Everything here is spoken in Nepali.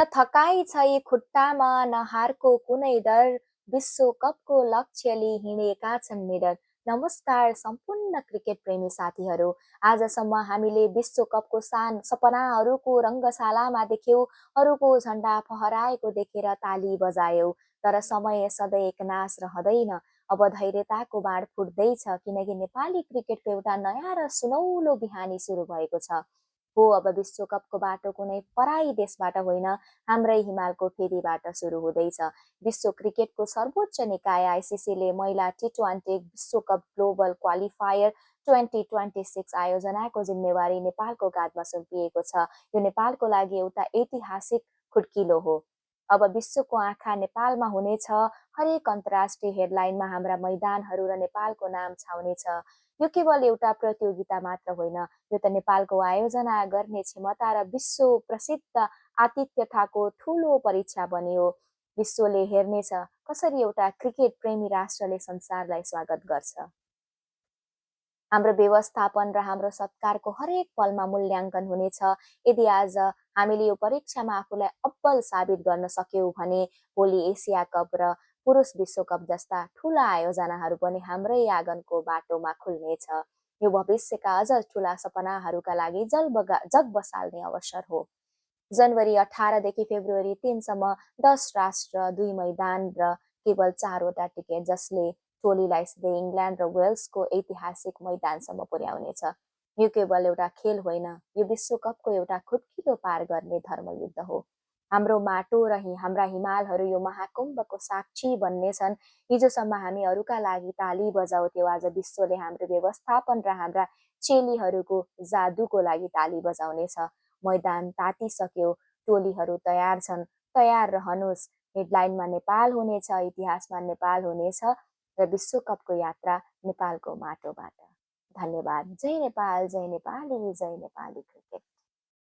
न थकाइ छै खुट्टामा न हारको कुनै डर, विश्वकपको लक्ष्य लिई हिँडेका छन् निडर। नमस्कार सम्पूर्ण क्रिकेट प्रेमी साथीहरू। आजसम्म हामीले विश्वकपको सपनाहरूको रङ्गशालामा देख्यौँ, अरूको झन्डा फहराएको देखेर ताली बजायौँ। तर समय सधैँ एकनास रहँदैन। अब धैर्यताको बाण फुट्दैछ, किनकि नेपाली क्रिकेटको एउटा नयाँ र सुनौलो बिहानी सुरु भएको छ। हो, अब विश्वकपको बाटो कुनै पराई देशबाट होइन, हाम्रै हिमालको फेदीबाट सुरु हुँदैछ। विश्व क्रिकेटको सर्वोच्च निकाय आइसिसीले महिला टी20 विश्वकप ग्लोबल क्वालिफायर 2026 आयोजनाको जिम्मेवारी नेपालको काँधमा सुम्पिएको छ। यो नेपालको लागि एउटा ऐतिहासिक खुड्किलो हो। अब विश्वको आँखा नेपालमा हुनेछ। हरेक अन्तर्राष्ट्रिय हेडलाइनमा हाम्रा मैदानहरू र नेपालको नाम छाउनेछ। यो केवल एउटा प्रतियोगिता मात्र होइन, यो त नेपालको आयोजना गर्ने क्षमता र विश्व प्रसिद्ध आतिथ्यताको ठूलो परीक्षा बन्यो। विश्वले हेर्नेछ कसरी एउटा क्रिकेट प्रेमी राष्ट्रले संसारलाई स्वागत गर्छ। हाम्रो व्यवस्थापन र हाम्रो सत्कारको हरेक पलमा मूल्याङ्कन हुनेछ। यदि आज हामीले यो परीक्षामा आफूलाई अब्बल साबित गर्न सक्यौँ भने भोलि एसिया कप र पुरुष विश्वकप जस्ता ठूला आयोजनाहरू पनि हाम्रै आँगनको बाटोमा खुल्नेछ। यो भविष्यका अझ ठूला सपनाहरूका लागि जग बसाल्ने अवसर हो। जनवरी 18 देखि फेब्रुअरी 3 सम्म 10 राष्ट्र, 2 मैदान र केवल 4वटा टिकट, जसले टोलीलाई सिधै इङ्ल्यान्ड र वेल्सको ऐतिहासिक मैदानसम्म पुर्याउनेछ। यो केवल एउटा खेल होइन, यो विश्वकपको एउटा खुड्किलो पार गर्ने धर्मयुद्ध हो। हाम्रो माटो र हाम्रा हिमालहरू यो महाकुम्भको साक्षी बन्नेछन्। हिजोसम्म हामी अरूका लागि ताली बजाउँथ्यौँ, आज विश्वले हाम्रो व्यवस्थापन र हाम्रा चेलीहरूको जादुको लागि ताली बजाउनेछ। मैदान तातिसक्यो, टोलीहरू तयार छन्, तयार रहनुहोस्। हेडलाइनमा नेपाल हुनेछ, इतिहासमा नेपाल हुनेछ र विश्वकपको यात्रा नेपालको माटोबाट। धन्यवाद। जय नेपाल, जय नेपाली, जय नेपाली क्रिकेट।